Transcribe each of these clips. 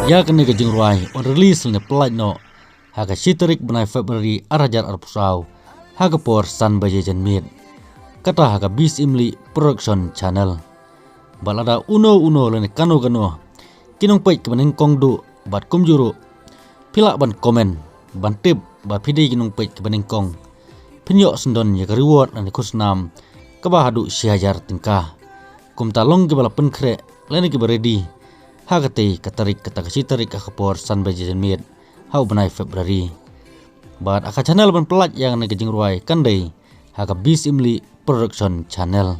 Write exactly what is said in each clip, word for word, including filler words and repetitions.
Ïa kane ka jingrwai yn release lane pynlait noh ha ka shi tarik bnai February ar hajar arphew saw ha ka por san baje janmiet, kata ha ka Bisimli Production Channel. Bad lada uno uno lane kano kano ki nongpeit kiba nyngkong duh bad kumjuh ruh phi lah ban comment ban tip ba phi dei ki nongpeit kiba nyngkong, phin ïoh sngewdon ïa ka reward lane khusnam kaba haduh shi hajar tyngka. Kumta long kiba la pynkhreh lane kiba ready ha katei ka tarik, kata ka shi tarik ha ka por san baje janmiet ha u bnai February. Bad ha ka channel ban pynlait ïa kane ka jingrwai kan dei ha ka Bisimli Production Channel.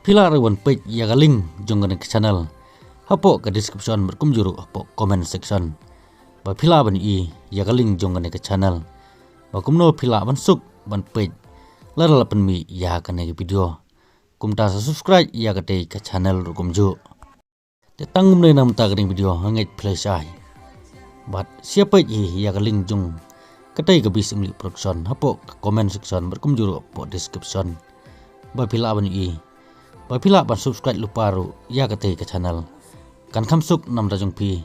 Phi lah ruh ban peit ïa ka link jong kane ka channel hapoh ka description bad kumjuh ruh hapoh comment section, ba phi lah ban ïohi ïa ka link jong kane ka channel. Ba kumno phi lah ban suk ban peit lada la pynmih ïa kane ka video. Kumta sa subscribe ïa katei ka channel ruh kumjuh. Te tang kumne na mynta ka dang video, nga ngeit phi la shai. Bad sa peit hi ïa ka link jong katei ka Bisimli Production hapoh ka comment section bad kumjuh ruh hapoh description, ba phi lah ban ïohi, ba phi lah ban subscribe lypa ruh ïa katei ka channel. Kan kham suk na mynta jong phi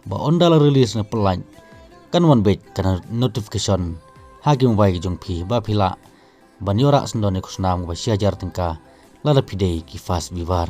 ba ynda la release ne pynlait kan wan beit ka notification ha ki mobile jong phi, ba phi lah ban ïoh rah sngewdon ïa ka khusnam kaba shi hajar tyngka lada phi dei ki first viewer.